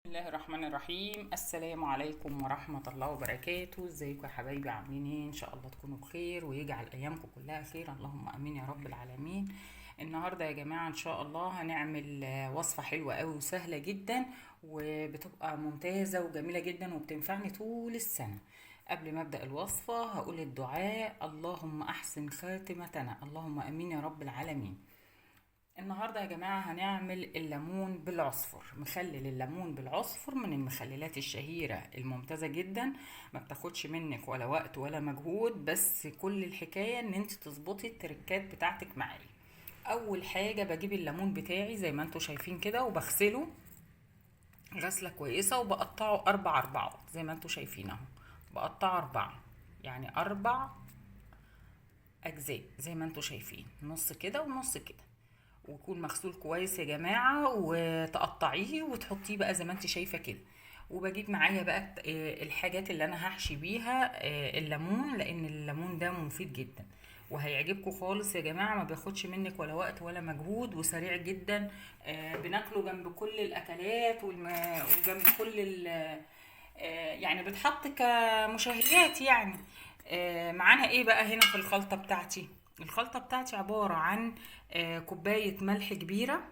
الله الرحمن الرحيم. السلام عليكم ورحمة الله وبركاته. ازيكم يا حبايبي، عاملين ايه؟ ان شاء الله تكونوا بخير ويجعل ايامكم كلها خير، اللهم امين يا رب العالمين. النهارده يا جماعة ان شاء الله هنعمل وصفة حلوة قوي وسهلة جدا، وبتبقى ممتازة وجميلة جدا وبتنفعني طول السنة. قبل ما ابدأ الوصفة هقول الدعاء: اللهم احسن خاتمتنا، اللهم امين يا رب العالمين. النهارده يا جماعة هنعمل الليمون بالعصفر، مخلل الليمون بالعصفر من المخللات الشهيرة الممتازة جدا، ما بتاخدش منك ولا وقت ولا مجهود، بس كل الحكاية ان انت تظبطي التركات بتاعتك معايا. اول حاجة بجيب الليمون بتاعي زي ما انتوا شايفين كده، وبغسله غسله كويسة، وبقطعه 4 اربعات زي ما انتوا شايفين اهو، بقطعه 4، يعني 4 اجزاء زي ما انتوا شايفين، نص كده ونص كده، ويكون مغسول كويس يا جماعة، وتقطعيه وتحطيه بقى زي ما انت شايفه كده. وبجيب معايا بقى الحاجات اللي انا هحشي بيها الليمون، لان الليمون ده مفيد جدا وهيعجبكم خالص يا جماعة، ما بياخدش منك ولا وقت ولا مجهود، وسريع جدا. بناكله جنب كل الاكلات وجنب كل يعني بتحط كمشاهيات يعني. معانا ايه بقى هنا في الخلطة بتاعتي؟ الخلطة بتاعتي عبارة عن كوباية ملح كبيرة،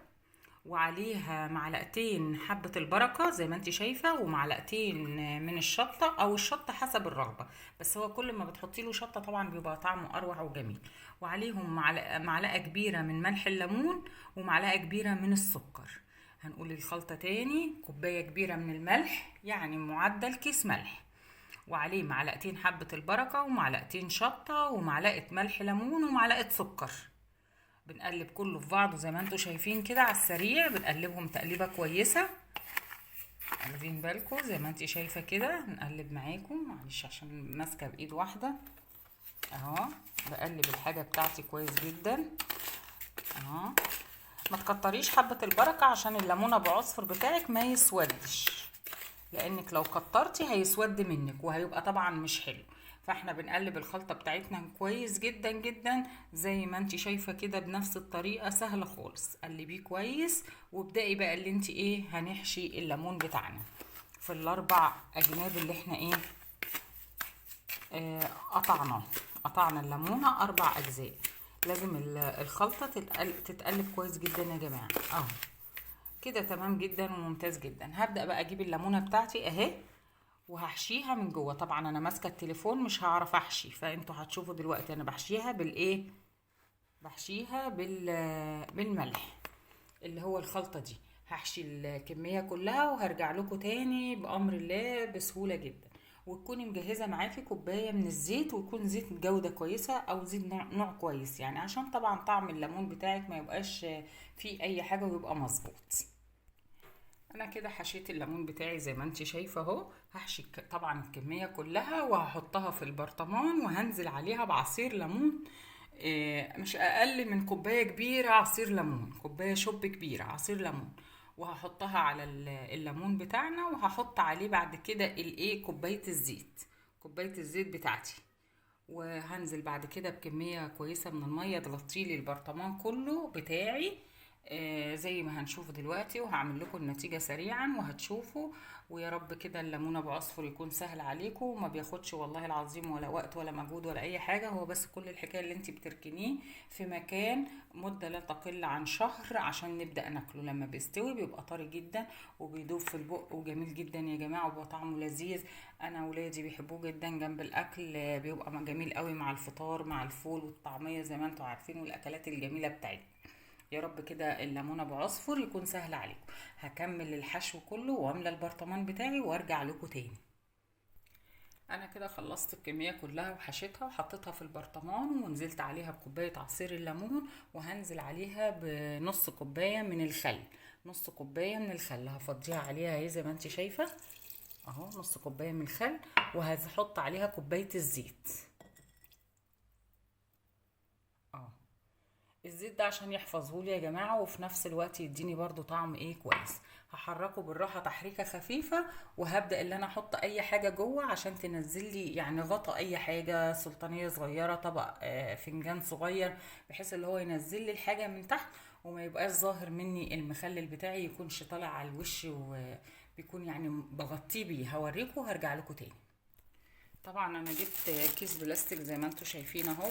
وعليها معلقتين حبة البركة زي ما انت شايفة، ومعلقتين من الشطة او الشطة حسب الرغبة، بس هو كل ما بتحطي له شطة طبعا بيبقى طعمه اروع وجميل. وعليهم معلقة كبيرة من ملح الليمون، ومعلقة كبيرة من السكر. هنقول الخلطة تاني: كوباية كبيرة من الملح، يعني معدل كيس ملح، وعليه معلقتين حبة البركة، ومعلقتين شطة، ومعلقة ملح ليمون، ومعلقة سكر. بنقلب كله في بعضه زي ما انتوا شايفين كده على السريع، بنقلبهم تقليبة كويسة، واخدين بالكم زي ما انت شايفة كده. نقلب معاكم، معلش عشان ماسكة بايد واحدة اهو، بقلب الحاجة بتاعتي كويس جدا اهو. ما تكتريش حبة البركة عشان الليمونة بعصفر بتاعك ما يسودش، لانك لو كترتي هيسود منك وهيبقى طبعا مش حلو. فاحنا بنقلب الخلطة بتاعتنا كويس جدا جدا زي ما انت شايفة كده، بنفس الطريقة، سهلة خالص. قلبية كويس وابدأي بقى اللي انت ايه هنحشي الليمون بتاعنا في الاربع اجناب اللي احنا ايه قطعناه. قطعنا الليمونة 4 اجزاء. لازم الخلطة تتقلب كويس جدا يا جماعة اهو كده، تمام جدا وممتاز جدا. هبدأ بقى اجيب الليمونة بتاعتي اهي وهحشيها من جوه. طبعا انا ماسكه التليفون مش هعرف احشي، فانتوا هتشوفوا دلوقتي انا بحشيها بالايه، بحشيها بالملح اللي هو الخلطة دي. هحشي الكمية كلها وهرجع لكم تاني بامر الله بسهولة جدا. وتكوني مجهزة معاكي كوباية من الزيت، ويكون زيت جوده كويسة او زيت نوع كويس يعني، عشان طبعا طعم الليمون بتاعك ما يبقاش فيه اي حاجة ويبقى مظبوط. انا كده حشيت الليمون بتاعي زي ما انت شايفه اهو. هحشي طبعا الكمية كلها وهحطها في البرطمان، وهنزل عليها بعصير ليمون، مش اقل من كوباية كبيرة عصير ليمون، كوباية شوب كبيرة عصير ليمون، وهحطها على الليمون بتاعنا. وهحط عليه بعد كده الايه، كوباية الزيت، كوباية الزيت بتاعتي. وهنزل بعد كده بكمية كويسة من المية تغطي لي البرطمان كله بتاعي، زي ما هنشوف دلوقتي. وهعمل لكم النتيجة سريعا وهتشوفوا. ويا رب كده الليمونة بعصفر يكون سهل عليكم وما بياخدش والله العظيم ولا وقت ولا مجهود ولا اي حاجة. هو بس كل الحكاية اللي انت بتركنيه في مكان مدة لا تقل عن شهر عشان نبدأ ناكله. لما بيستوي بيبقى طري جدا وبيدوب في البق وجميل جدا يا جماعة، وبيبقى طعمه لذيذ. انا ولادي بيحبوه جدا جنب الاكل، بيبقى جميل قوي مع الفطار مع الفول والطعمية زي ما انتوا عارفين، والاكلات الجميلة بتاعتنا. يا رب كده الليمونة بعصفر يكون سهل عليكم. هكمل الحشو كله واملى البرطمان بتاعي وارجع لكم تاني. انا كده خلصت الكمية كلها وحشيتها وحطيتها في البرطمان، ونزلت عليها بكوباية عصير الليمون، وهنزل عليها بنص كوباية من الخل، نص كوباية من الخل هفضيها عليها اهي زي ما انت شايفة اهو، نص كوباية من الخل. وهحط عليها كوباية الزيت اهو. الزيت ده عشان يحفظهولي يا جماعة، وفي نفس الوقت يديني برضو طعم ايه كويس. هحركه بالراحة تحريكة خفيفة، وهبدأ اللي انا احط اي حاجة جوه عشان تنزل لي يعني غطا اي حاجة، سلطانية صغيرة، طبق، فنجان صغير، بحيث اللي هو ينزل لي الحاجة من تحت وما يبقاش ظاهر مني المخلل بتاعي، يكونش طالع على الوش بيكون يعني بغطيه بيه. هوريكم وهرجع لكم تاني. طبعا انا جبت كيس بلاستيك زي ما انتم شايفين اهو،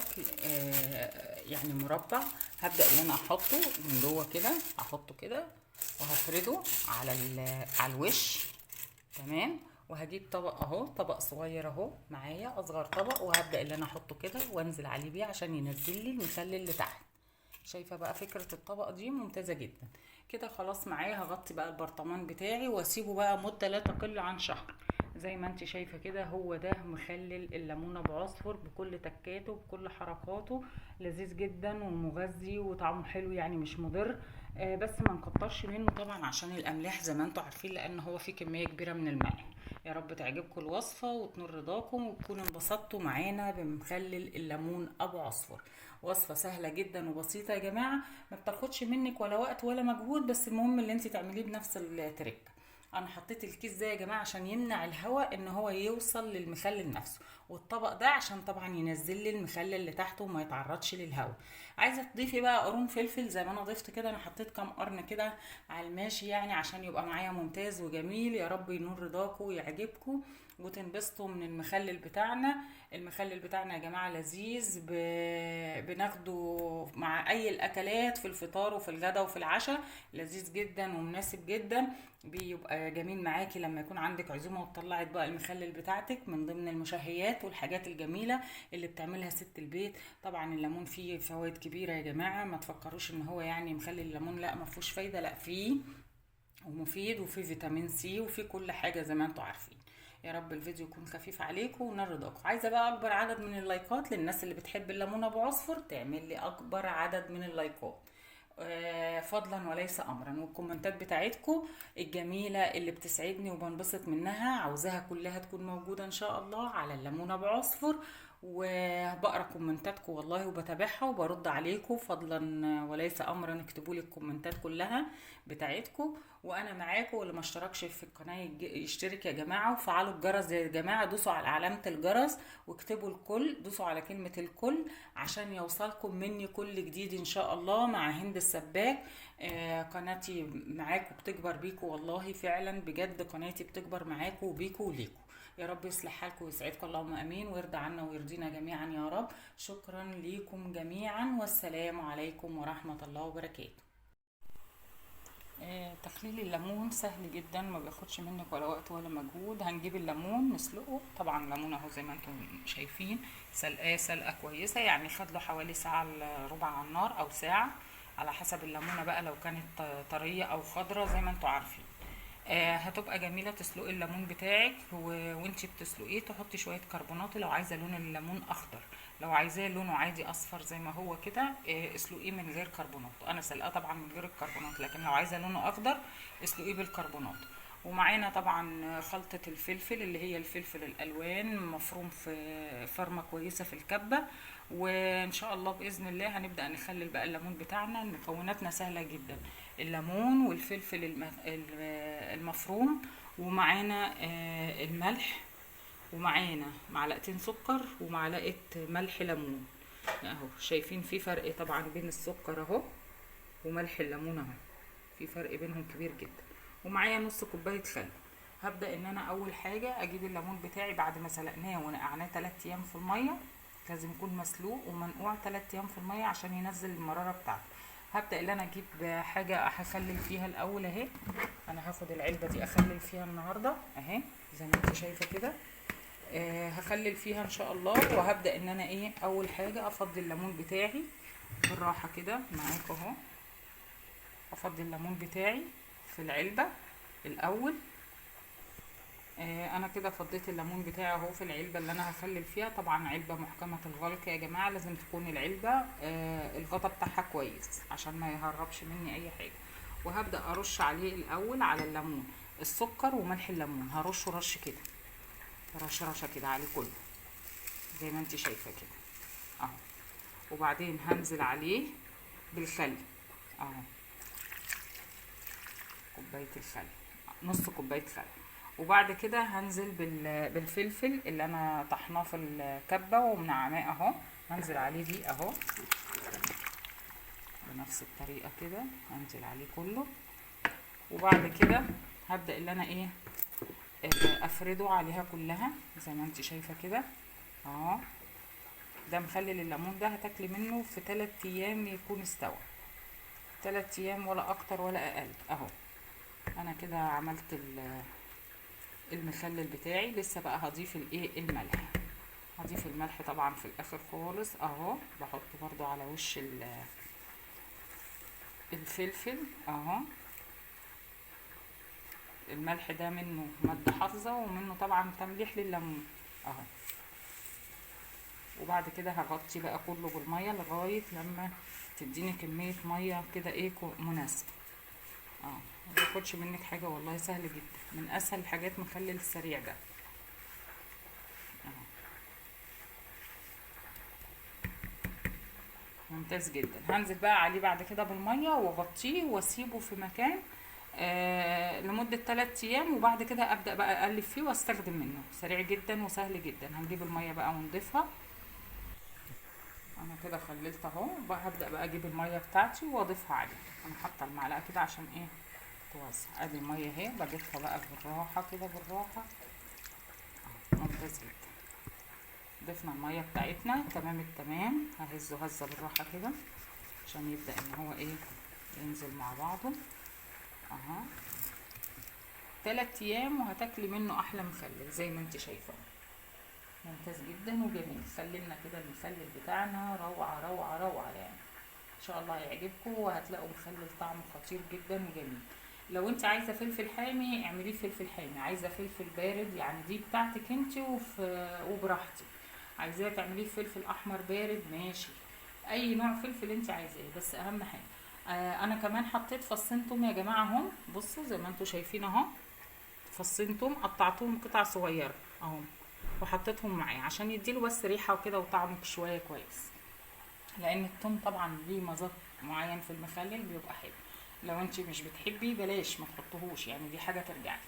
يعني مربع. هبدأ ان انا احطه من جوه كده، احطه كده وهفرده على على الوش، تمام. وهجيب طبق اهو، طبق صغير اهو معايا، اصغر طبق، وهبدأ ان انا احطه كده وانزل عليه بيه عشان ينزل لي المخلل اللي تحت. شايفه بقى فكرة الطبق دي ممتازة جدا كده. خلاص معايا هغطي بقى البرطمان بتاعي واسيبه بقى مده لا تقل عن شهر. زي ما انت شايفه كده هو ده مخلل الليمون ابو عصفر بكل تكاته بكل حركاته، لذيذ جدا ومغذي وطعمه حلو، يعني مش مضر. بس ما نكترش منه طبعا عشان الاملاح زي ما انتم عارفين، لان هو فيه كمية كبيرة من الملح. يا رب تعجبكم الوصفة وتنور رضاكم وتكونوا انبسطتوا معانا بمخلل الليمون ابو عصفر. وصفه سهلة جدا وبسيطة يا جماعة، ما بتاخدش منك ولا وقت ولا مجهود، بس المهم اللي انت تعمليه بنفس التريك. انا حطيت الكيس ده يا جماعة عشان يمنع الهواء ان هو يوصل للمخلل نفسه، والطبق ده عشان طبعا ينزل لي المخلل اللي تحته وما يتعرضش للهواء. عايزه تضيفي بقى قرون فلفل زي ما انا ضفت كده، انا حطيت كام قرن كده على الماشي يعني عشان يبقى معايا ممتاز وجميل. يا رب ينور رضاكم ويعجبكم وتنبسطوا من المخلل بتاعنا. المخلل بتاعنا يا جماعة لذيذ، بناخده مع اي الاكلات في الفطار وفي الغدا وفي العشاء، لذيذ جدا ومناسب جدا، بيبقى جميل معاكي لما يكون عندك عزومة وتطلعي اطباق المخلل بتاعتك، من ضمن المشهيات والحاجات الجميلة اللي بتعملها ست البيت. طبعا الليمون فيه فوائد كبيرة يا جماعة، ما تفكروش ان هو يعني مخلل الليمون لا ما فيهوش فايده، لا فيه ومفيد، وفيه فيتامين سي وفيه كل حاجة زي ما انتم عارفين. يا رب الفيديو يكون خفيف عليكم ونال رضاكم. عايزه بقى اكبر عدد من اللايكات للناس اللي بتحب الليمون ابو عصفر، تعمل لي اكبر عدد من اللايكات فضلا وليس امرا، والكومنتات بتاعتكم الجميلة اللي بتسعدني وبنبسط منها عاوزاها كلها تكون موجودة ان شاء الله على الليمون ابو عصفر. وبقرا كومنتاتكم والله وبتابعها وبرد عليكم، فضلا وليس امرا اكتبوا لي الكومنتات كلها بتاعتكم وانا معاكم. واللي ما اشتركش في القناة يشترك يا جماعة، وفعلوا الجرس يا جماعة، دوسوا على علامة الجرس واكتبوا الكل، دوسوا على كلمة الكل عشان يوصلكم مني كل جديد ان شاء الله مع هند السباك. قناتي معاكم بتكبر بيكم والله، فعلا بجد قناتي بتكبر معاكم وبيكم وليكم. يا رب يصلح حالكم ويسعدكم، اللهم امين، ويرضى عنا ويرضينا جميعا يا رب. شكرا ليكم جميعا، والسلام عليكم ورحمة الله وبركاته. تخليل الليمون سهل جدا، ما بياخدش منك ولا وقت ولا مجهود. هنجيب الليمون نسلقه، طبعا الليمون اهو زي ما انتم شايفين سلقاه سلقه كويسة، يعني خد له حوالي ساعة الا ربع على النار او ساعة على حسب الليمونه بقى، لو كانت طرية او خضرة زي ما انتم عارفين. هتبقى جميلة. تسلقي الليمون بتاعك وانتي بتسلقيه تحطي شوية كربونات لو عايزه لون الليمون اخضر، لو عايزاه لونه عادي اصفر زي ما هو كده اسلقيه من غير كربونات. انا سلقاه طبعا من غير الكربونات، لكن لو عايزه لونه اخضر اسلقيه بالكربونات. ومعانا طبعا خلطه الفلفل اللي هي الفلفل الالوان مفروم في فرمه كويسة في الكبه. وان شاء الله باذن الله هنبدا نخلل بقى الليمون بتاعنا. مكوناتنا سهلة جدا، الليمون والفلفل المفروم، ومعانا الملح، ومعانا معلقتين سكر ومعلقة ملح ليمون اهو. شايفين في فرق طبعا بين السكر اهو وملح الليمون اهو، في فرق بينهم كبير جدا. ومعايا نص كوباية خل. هبدا ان انا اول حاجة اجيب الليمون بتاعي بعد ما سلقناه ونقعناه 3 ايام في المية، لازم يكون مسلوق ومنقوع 3 ايام في المية عشان ينزل المرارة بتاعته. هبدا ان انا اجيب حاجة هخلل فيها الاول اهي. انا هاخد العلبة دي اخلل فيها النهارده اهي زي ما انت شايفه كده. هخلل فيها ان شاء الله. وهبدا ان انا ايه اول حاجة افضي الليمون بتاعي بالراحة كده معاكم اهو. افضي الليمون بتاعي في العلبة الاول. انا كده فضيت الليمون بتاعي اهو في العلبة اللي انا هخلل فيها. طبعا علبة محكمة الغلق يا جماعة، لازم تكون العلبة الغطا بتاعها كويس عشان ما يهربش مني اي حاجة. وهبدا ارش عليه الاول على الليمون السكر وملح الليمون، هرشه رش كده، رش رشه كده عليه كله زي ما انت شايفه كده اهو. وبعدين هنزل عليه بالخل اهو، كوباية الخل، نص كوباية خل. وبعد كده هنزل بالفلفل اللي انا طحناه في الكبه ومنعماه اهو، هنزل عليه بيه اهو بنفس الطريقة كده، هنزل عليه كله. وبعد كده هبدا اللي انا ايه افرده عليها كلها زي ما انت شايفه كده اهو. ده مخلل الليمون ده هتاكلي منه في 3 ايام يكون استوى، 3 ايام ولا اكتر ولا اقل اهو. انا كده عملت المخلل بتاعي. لسه بقى هضيف الايه الملح، هضيف الملح طبعا في الاخر خالص اهو. بحطه برضو على وش الفلفل اهو. الملح ده منه مادة حافظة ومنه طبعا تمليح لليمون اهو. وبعد كده هغطي بقى كله بالمية لغاية لما تديني كمية مية كده ايه مناسبة. ما بياخدش منك حاجة والله، سهل جدا، من اسهل الحاجات مخلل السريع ده اهو، ممتاز جدا. هنزل بقى عليه بعد كده بالمية واغطيه واسيبه في مكان لمدة 3 ايام، وبعد كده ابدأ بقى اقلب فيه واستخدم منه. سريع جدا وسهل جدا. هنجيب المية بقى ونضيفها. انا كده خللت اهو. بقى هبدأ بقى اجيب المية بتاعتي واضيفها عليه. انا حاطة المعلقة كده عشان ايه توزع. ادي المية اهي، بضيفها بقى بالراحة كده بالراحة. ممتاز جدا. ضفنا المية بتاعتنا تمام التمام. ههزه هزة بالراحة كده عشان يبدأ ان هو ايه ينزل مع بعضه اهو. 3 ايام وهتاكلي منه احلى مخلل زي ما انت شايفه، ممتاز جدا وجميل. خللنا كده المخلل بتاعنا روعه روعه روعه يعني، ان شاء الله هيعجبكم وهتلاقوا مخلل طعمه خطير جدا وجميل. لو انت عايزه فلفل حامي اعمليه فلفل حامي، عايزه فلفل بارد يعني دي بتاعتك انت وبراحتك. عايزاه تعمليه فلفل احمر بارد ماشي، اي نوع فلفل انت عايزاه. بس اهم حاجة انا كمان حطيت فصين توم يا جماعة اهم، بصوا زي ما انتم شايفين اهو، فصين توم قطعتهم قطع صغيرة اهو وحطيتهم معاه عشان يديله بس ريحه وكده وطعمه شوية كويس، لان التوم طبعا ليه مذاق معين في المخلل بيبقى حلو. لو انت مش بتحبي بلاش ما تحطهوش، يعني دي حاجة ترجع لك.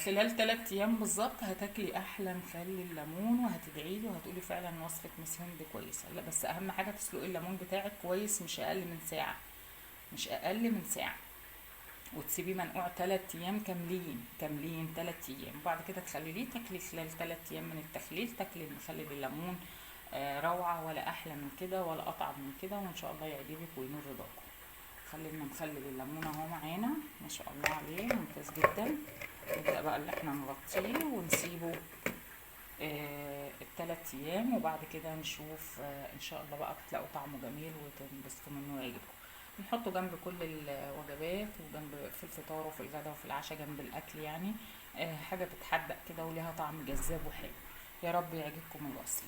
خلال 3 ايام بالظبط هتاكلي احلى مخلل ليمون وهتدعي لي وهتقولي فعلا وصفه مس هند كويسة. لا بس اهم حاجة تسلقي الليمون بتاعك كويس، مش اقل من ساعة، مش اقل من ساعة، وتسيبيه منقوع 3 ايام كاملين كاملين 3 ايام. وبعد كده تخلليه، تاكلي خلال 3 ايام من التخليل تاكلي المخلل الليمون. روعه ولا احلى من كده ولا اطعم من كده، وان شاء الله يعجبك وينور رضاكم. خلينا مخلل الليمون اهو معانا ما شاء الله عليه ممتاز جدا. نبدا بقى اللي احنا نغطيه ونسيبه ال3 ايام، وبعد كده نشوف ان شاء الله بقى تلاقوا طعمه جميل وتنبسطوا منه ويعجبكم. نحطه جنب كل الوجبات وجنب في الفطار وفي الغداء وفي العشاء جنب الاكل، يعني حاجة بتحدق كده وليها طعم جذاب وحلو. يا رب يعجبكم الوصفة.